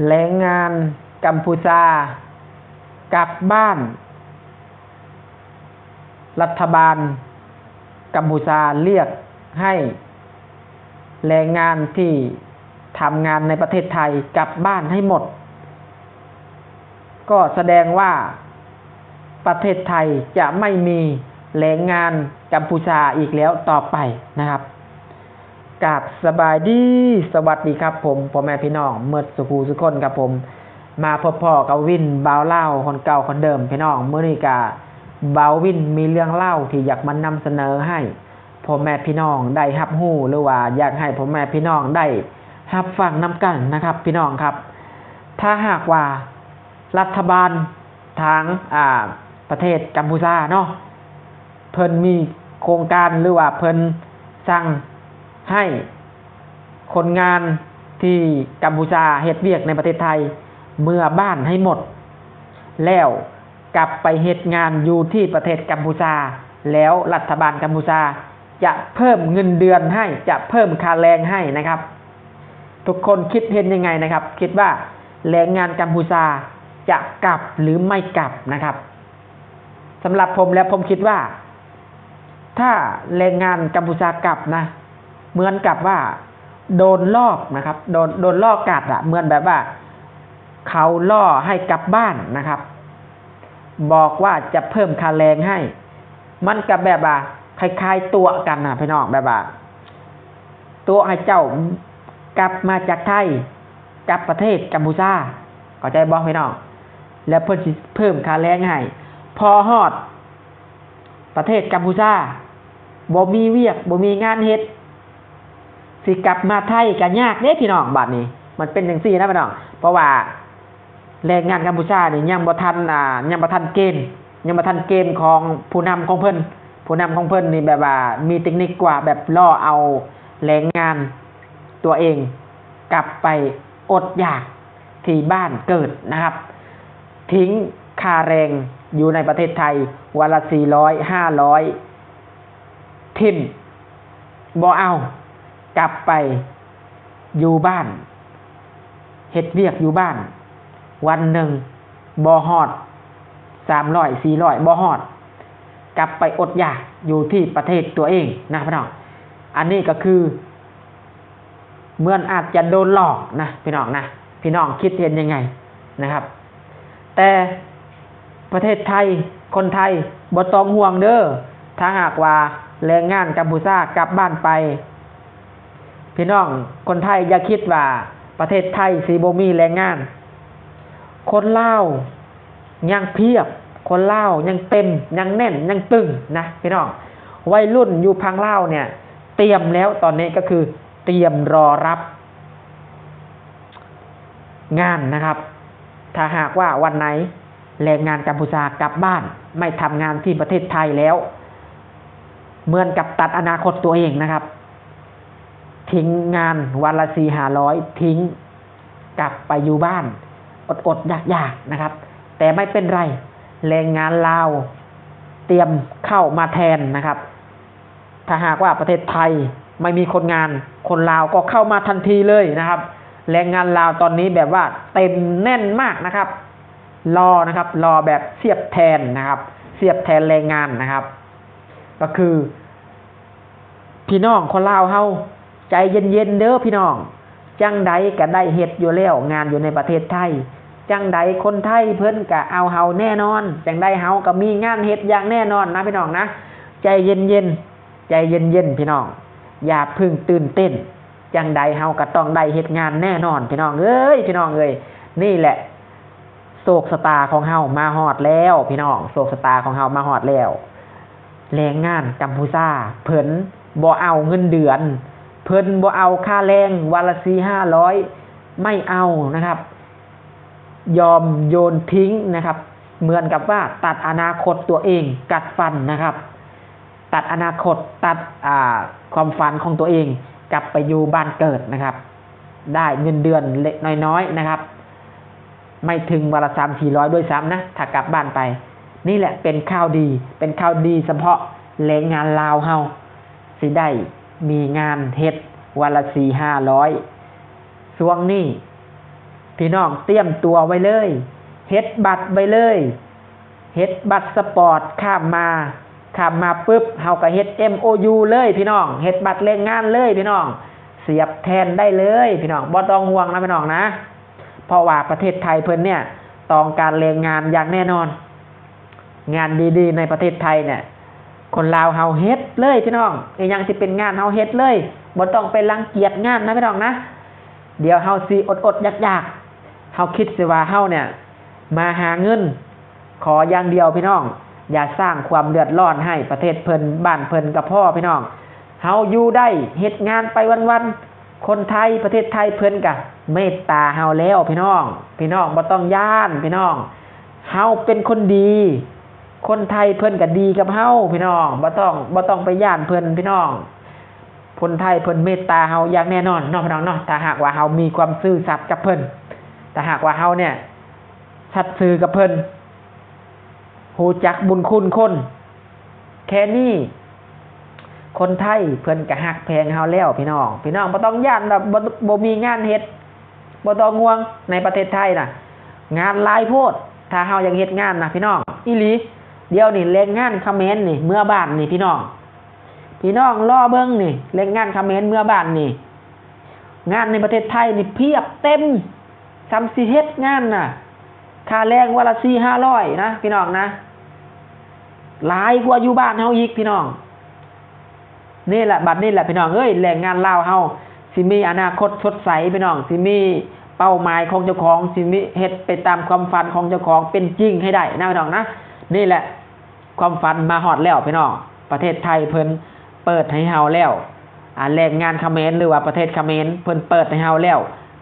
ແຮງງານກຳພູຊາກັບບ້ານ. ລັດຖະບານກຳພູຊາລຽກໃຫ້ແຮງງານທີ່ທຳງານໃນປະເທດໄທກັບບ້ານໃຫ້ໝົດ, ກໍສະແດງວ່າປະເທດໄທຈະໄມ່ມີແຮງງານກຳພູຊາອີກແລ້ວຕໍ່ໄປນະຄັບ. ກາບສະບາຍດີ ສະຫວັດດີຄັບຜົມ ພໍ່ແມ່ພີ່ນ້ອງໝົດສູ່ຜູ້ສູ່ຄົນຄັບຜົມ. ມາພົບພໍ້ກັບວິນ ບ່າວລາວຄົນເກົ່າຄົນເດີມພີ່ນ້ອງ. ມື້ນີ້ກະບ່າວວິນມີເລື່ອງລາວທີ່ຢາກມານຳສະເໜີໃຫ້ພໍ່ແມ່ພີ່ນ້ອງໄດ້ຮັບຮູ້ ຫຼືວ່າຢາກໃຫ້ພໍ່ແມ່ພີ່ນ້ອງໄດ້ຮັບຟັງນຳກັນນະຄັບ ພີ່ນ້ອງຄັບ. ຖ້າຫາກວ່າລັດຖະບານທາງ ອ່າ ປະເທດກຳພູຊາເນາະ ເພິ່ນມີໂຄງການ ຫຼືວ່າເພິ່ນສັ່ງໃຫ້ຄົນງານທີ່ກຳພູຊາເຮັດວຽກໃນປະເທດໄທເມືອບ້ານໃຫ້ໝົດ ແລ້ວກັບໄປເຮັດງານຢູ່ທີ່ປະເທດກຳພູຊາ, ແລ້ວລັດຖະບານກຳພູຊາຈະເພີ່ມເງິນເດືອນໃຫ້, ຈະເພີ່ມຄ່າແຮງໃຫ້ນະຄັບ. ທຸກຄົນຄິດເຫັນຍັງໄງນະຄັບ? ຄິດວ່າແຮງງານກຳພູຊາຈະກັບ ຫຼື ໄມ່ກັບນະຄັບ? ສຳລັບຜົມແລ້ວ ຜົມຄິດວ່າ ຖ້າແຮງງານກຳພູຊາກັບນະ ເໝືອນກັບວ່າໂດນຫຼອກນະຄັບ, ໂດນ ໂດນຫຼອກກັດອະ, ເໝືອນແບບວ່າເຂົາຫຼໍ່ໃຫ້ກັບບ້ານນະຄັບ, ບອກວ່າຈະເພີ່ມຄ່າແຮງໃຫ້. ມັນກະແບບວ່າຄ້າຍໆຕົວະກັນນະພີ່ນ້ອງ, ແບບວ່າຕົວະໃຫ້ເຈົ້າກັບມາຈາກໄທ ກັບປະເທດກຳພູຊາ, ເຂົ້າໃຈບໍ່ພີ່ນ້ອງ? ແລ້ວເພິ່ນຊິເພີ່ມຄ່າແຮງໃຫ້. ພໍຮອດປະເທດກຳພູຊາ ບໍ່ມີວຽກ ບໍ່ມີງານເຮັດ, ຊິກັບມາໄທກະຍາກເດ້ພີ່ນ້ອງ. ບາດນີ້ມັນເປັນຈັ່ງຊີ້ນະພີ່ນ້ອງ, ເພາະວ່າແຮງງານກຳພູຊານີ້ຍັງບໍ່ທັນ ອ່າ ຍັງບໍ່ທັນເກນ ຍັງບໍ່ທັນເກນຂອງຜູ້ນຳຂອງເພິ່ນ. ຜູ້ນຳຂອງເພິ່ນນີ້ແບບວ່າມີເຕັກນິກກວ່າ ແບບຫຼໍ່ເອົາແຮງງານຕົວເອງກັບໄປອົດຢາກ ທີ່ບ້ານເກີດນະຄັບ, ຖິ້ມຄ່າແຮງຢູ່ໃນປະເທດໄທວັນລະສີ່ຮ້ອຍ ຫ້າຮ້ອຍ ຖິ້ມ ບໍ່ເອົາ, ກັບໄປຢູ່ບ້ານ ເຮັດວຽກຢູ່ບ້ານ ວັນໜຶ່ງບໍ່ຮອດສາມຮ້ອຍ ສີ່ຮ້ອຍ ບໍ່ຮອດ, ກັບໄປອົດຢາກຢູ່ທີ່ປະເທດຕົວເອງນະພີ່ນ້ອງ. ອັນນີ້ກໍຄື ເໝືອນອາດຈະໂດນຫຼອກນະພີ່ນ້ອງນະ, ພີ່ນ້ອງຄິດເຫັນຍັງໄງນະຄັບ? ແຕ່ປະເທດໄທ ຄົນໄທບໍ່ຕ້ອງຫ່ວງເດີ, ຖ້າຫາກວ່າແຮງງານກຳພູຊາກັບບ້ານໄປ, ພີ່ນ້ອງຄົນໄທຢ່າຄິດວ່າປະເທດໄທຊິບໍ່ມີແຮງງານ. ຄົນລາວຍັງພຽບ, ຄົນລາວຍັງເຕັມ ຍັງແໜ້ນ ຍັງຕຶງນະພີ່ນ້ອງ. ໄວລຸ້ນຢູ່ຝັ່ງລາວເນ່ຍ ຕຽມແລ້ວ, ຕອນນີ້ກໍຄືຕຽມລໍຮັບງານນະຄັບ. ຖ້າຫາກວ່າວັນໃດແຮງງານກຳພູຊາກັບບ້ານ ໄມ່ທຳງານທີ່ປະເທດໄທແລ້ວ ເໝືອນກັບຕັດອະນາຄົດຕົວເອງນະຄັບ, ຖິ້ມງານວັນລະສີ່ຫ້າຮ້ອຍ, ຖິ້ມກັບໄປຢູ່ບ້ານອົດໆຢາກໆນະຄັບ. ແຕ່ໄມ່ເປັນໄລ, ແຮງງານລາວຕຽມເຂົ້າມາແທນນະຄັບ. ຖ້າຫາກວ່າປະເທດໄທໄມ່ມີຄົນງານ, ຄົນລາວກໍເຂົ້າມາທັນທີເລີຍນະຄັບ. ແຮງງານລາວຕອນນີ້ແບບວ່າເຕັມແໜ້ນມາກນະຄັບ, ລໍນະຄັບ, ລໍແບບສຽບແທນນະຄັບ, ສຽບແທນແຮງງານນະຄັບ. ກໍຄືພີ່ນ້ອງຄົນລາວເຮົາ ໃຈເຢັນໆເດີພີ່ນ້ອງ, ຈັ່ງໃດກໍໄດ້ເຮັດຢູ່ແລ້ວ ງານຢູ່ໃນປະເທດໄທ, ຈັ່ງໃດຄົນໄທເພິ່ນກໍເອົາເຮົາແນ່ນອນ, ຈັ່ງໃດເຮົາກໍມີງານເຮັດຢ່າງແນ່ນອນນະພີ່ນ້ອງນະ. ໃຈເຢັນໆ ໃຈເຢັນໆພີ່ນ້ອງ, ຢ່າເພິ່ງຕື່ນເຕັ້ນ, ຈັ່ງໃດເຮົາກໍຕ້ອງໄດ້ເຮັດງານແນ່ນອນພີ່ນ້ອງເອີຍ, ພີ່ນ້ອງເອີຍ. ນີ້ແຫຼະ ໂຊກຊະຕາຂອງເຮົາມາຮອດແລ້ວພີ່ນ້ອງ, ໂຊກຊະຕາຂອງເຮົາມາຮອດແລ້ວ. ແຮງງານກຳພູຊາເພິ່ນບໍ່ເອົາເງິນເດືອນ, ເພິ່ນບໍ່ເອົາຄ່າແຮງວັນລະສີ່ຫ້າຮ້ອຍ, ໄມ່ເອົານະຄັບ, ຍອມໂຍນຖິ້ມນະຄັບ, ເໝືອນກັບວ່າຕັດອະນາຄົດຕົວເອງ, ກັດຟັນນະຄັບ, ຕັດອະນາຄົດ, ຕັດ ອ່າ ຄວາມຝັນຂອງຕົວເອງ, ກັບໄປຢູ່ບ້ານເກີດນະຄັບ, ໄດ້ເງິນເດືອນເລັກນ້ອຍໆນະຄັບ. ໄມ່ເຖິງວັນລະສາມສີ່ຮ້ອຍດ້ວຍຊ້ຳນະ ຖ້າກັບບ້ານໄປ. ນີ້ແຫຼະເປັນຂ່າວດີ, ເປັນຂ່າວດີສະເພາະແຮງງານລາວເຮົາ ຊິໄດ້ມີງານເຮັດວັນລະສີ່ຫ້າຮ້ອຍ. ຊ່ວງນີ້ ພີ່ນ້ອງຕຽມຕົວໄວ້ເລີຍ ເຮັດບັດໄວ້ເລີຍ ເຮັດບັດສະປອດ ຂ້າມມາ ຂ້າມມາປຶບ ເຮົາກໍເຮັດ ເອັມໂອຢູ ເລີຍພີ່ນ້ອງ ເຮັດບັດແຮງງານເລີຍພີ່ນ້ອງ ສຽບແທນໄດ້ເລີຍພີ່ນ້ອງ ບໍ່ຕ້ອງຫ່ວງນະພີ່ນ້ອງນະ ເພາະວ່າປະເທດໄທເພິ່ນເນ່ຍ ຕ້ອງການແຮງງານຢ່າງແນ່ນອນ. ງານດີໆໃນປະເທດໄທເນ່ຍ ຄົນລາວເຮົາເຮັດເລີຍພີ່ນ້ອງ ອີ່ຫຍັງທີ່ເປັນງານເຮົາເຮັດເລີຍ ບໍ່ຕ້ອງໄປລັງກຽດງານນະພີ່ນ້ອງນະ. ດຽວເຮົາຊິອົດໆຢາກໆ ເຮົາຄິດຊິວ່າເຮົາເນ່ຍມາຫາເງິນ ຂໍຢ່າງດຽວພີ່ນ້ອງ ຢ່າສ້າງຄວາມເດືອດຮ້ອນໃຫ້ປະເທດເພິ່ນ ບ້ານເພິ່ນກໍພໍພີ່ນ້ອງ. ເຮົາຢູ່ໄດ້ ເຮັດງານໄປວັນໆ ຄົນໄທ ປະເທດໄທເພິ່ນກະເມດຕາເຮົາແລ້ວພີ່ນ້ອງ ພີ່ນ້ອງບໍ່ຕ້ອງຢ້ານພີ່ນ້ອງ ເຮົາເປັນຄົນດີ ຄົນໄທເພິ່ນກະດີກັບເຮົາພີ່ນ້ອງ ບໍ່ຕ້ອງ ບໍ່ຕ້ອງໄປຢ້ານເພິ່ນພີ່ນ້ອງ ຄົນໄທເພິ່ນເມດຕາເຮົາຢ່າງແນ່ນອນເນາະພີ່ນ້ອງເນາະ ຖ້າຫາກວ່າເຮົາມີຄວາມຊື່ສັດກັບເພິ່ນ ຖ້າຫາກວ່າເຮົາເນ່ຍສັດຊື່ກັບເພິ່ນ ຮູ້ຈັກບຸນຄຸນຄົນ ແຄ່ນີ້ຄົນໄທເພິ່ນກະຮັກແພງເຮົາແລ້ວພີ່ນ້ອງ ພີ່ນ້ອງບໍ່ຕ້ອງຢ້ານວ່າບໍ່ ບໍ່ມີງານເຮັດ ບໍ່ຕ້ອງຫ່ວງ ໃນປະເທດໄທນະ ງານຫຼາຍໂພດ ຖ້າເຮົາຢາກເຮັດງານນະພີ່ນ້ອງ ອີ່ຫຼີ ດຽວນີ້ແຮງງານຂະເໝນນີ້ເມືອບ້ານນີ້ພີ່ນ້ອງ ພີ່ນ້ອງລໍເບິ່ງນີ້ ແຮງງານຂະເໝນເມືອບ້ານນີ້ ງານໃນປະເທດໄທນີ້ພຽບເຕັມ ສ່ຳຊິເຮັດງານນະ ຄ່າແຮງວັນລະສີ່ຫ້າຮ້ອຍນະພີ່ນ້ອງນະ ຫຼາຍກວ່າຢູ່ບ້ານເຮົາອີກພີ່ນ້ອງ. ນີ້ແຫຼະ ບັດນີ້ແຫຼະພີ່ນ້ອງເອີຍ ແຮງງານລາວເຮົາຊິມີອະນາຄົດສົດໃສພີ່ນ້ອງ ຊິມີເປົ້າໝາຍຂອງເຈົ້າຂອງ ຊິມີເຮັດໄປຕາມຄວາມຝັນຂອງເຈົ້າຂອງເປັນຈິງໃຫ້ໄດ້ນະພີ່ນ້ອງນະ. ນີ້ແຫຼະ ຄວາມຝັນມາຮອດແລ້ວພີ່ນ້ອງ ປະເທດໄທເພິ່ນເປີດໃຫ້ເຮົາແລ້ວ ອາ ແຮງງານຂະເໝນ ຫຼືວ່າປະເທດຂະເໝນເພິ່ນເປີດໃຫ້ເຮົາແລ້ວ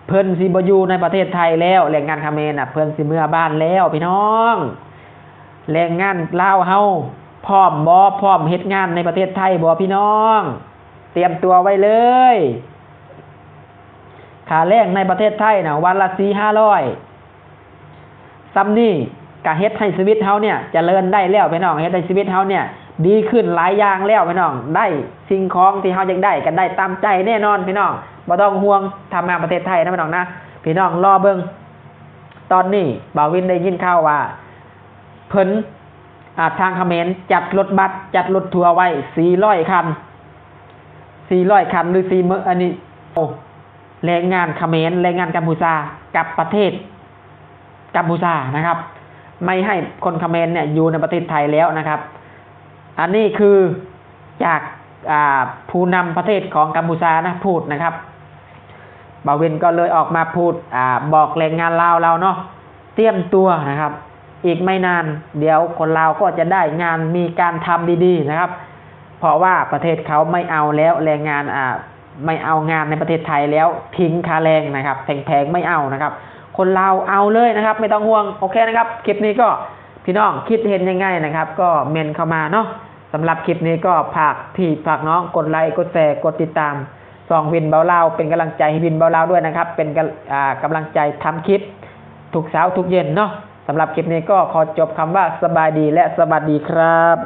ເພິ່ນຊິບໍ່ຢູ່ໃນປະເທດໄທແລ້ວ ແຮງງານຂະເໝນນະ ເພິ່ນຊິເມືອບ້ານແລ້ວພີ່ນ້ອງ. ແຮງງານລາວເຮົາພ້ອມບໍ່? ພ້ອມເຮັດງານໃນປະເທດໄທບໍ່ພີ່ນ້ອງ? ຕຽມຕົວໄວ້ເລີຍ ຄ່າແຮງໃນປະເທດໄທນະ ວັນລະສີ່ຫ້າຮ້ອຍ ສ່ຳນີ້ກະເຮັດໃຫ້ຊີວິດເຮົາເນ່ຍຈະເລີນໄດ້ແລ້ວພີ່ນ້ອງ ເຮັດໃຫ້ຊີວິດເຮົາເນ່ຍດີຂຶ້ນຫຼາຍຢ່າງແລ້ວພີ່ນ້ອງ ໄດ້ສິ່ງຂອງທີ່ເຮົາຢາກໄດ້ກະໄດ້ຕາມໃຈແນ່ນອນພີ່ນ້ອງ ບໍ່ຕ້ອງຫ່ວງ ຖ້າມາປະເທດໄທນະພີ່ນ້ອງນະ ພີ່ນ້ອງລໍເບິ່ງ. ຕອນນີ້ບ່າວວິນໄດ້ຍິນຂ່າວວ່າເພິ່ນ ອາ ທາງຂະເໝນຈັດລົດບັສ ຈັດລົດທົວໄວ້ສີ່ຮ້ອຍຄັນ ສີ່ຮ້ອຍຄັນ ຫຼື ສີ່ ມື້ ອັນນີ້ ໂອ້ ແຮງງານຂະເໝນ ແຮງງານກຳປູຊາກັບປະເທດກຳປູຊານະຄັບ ໄມ່ໃຫ້ຄົນຂະເໝນເນ່ຍຢູ່ໃນປະເທດໄທແລ້ວນະຄັບ. ອັນນີ້ຄືຈາກ ອາ ຜູ້ນຳປະເທດຂອງກຳປູຊານະ ພູດນະຄັບ ບ່າວວິນກໍເລີຍອອກມາພູດ ອາ ບອກແຮງງານລາວລາວເນາະ ຕຽມຕົວນະຄັບ ອີກໄມ່ນານດຽວຄົນລາວກໍຈະໄດ້ງານ ມີການທຳດີໆນະຄັບ ເພາະວ່າປະເທດເຂົາໄມ່ເອົາແລ້ວ ແຮງງານ ອາ ໄມ່ເອົາງານໃນປະເທດໄທແລ້ວ ຖິ້ມຄ່າແຮງນະຄັບ ແພງໆ ໄມ່ເອົານະຄັບ ຄົນລາວເອົາເລີຍນະຄັບ ໄມ່ຕ້ອງຫ່ວງ. ໂອເຄນະຄັບ ຄລິບນີ້ກໍ ພີ່ນ້ອງຄິດເຫັນຍັງໄງນະຄັບ ກໍເມັ້ນເຂົ້າມາເນາະ. ສຳລັບຄລິບນີ້ກໍຝາກພີ່ຝາກນ້ອງກົດໄລ ກົດແຊ ກົດຕິດຕາມຊ່ອງວິນເບົາລາວ ເປັນກຳລັງໃຈໃຫ້ວິນເບົາລາວດ້ວຍນະຄັບ ເປັນກຳ ອາ ກຳລັງໃຈທຳຄລິບທຸກເຊົ້າທຸກເຢັນເນາະ. ສຳລັບຄລິບນີ້ກໍຂໍຈົບຄຳວ່າສະບາຍດີ ແລະ ສະຫວັດດີຄັບ.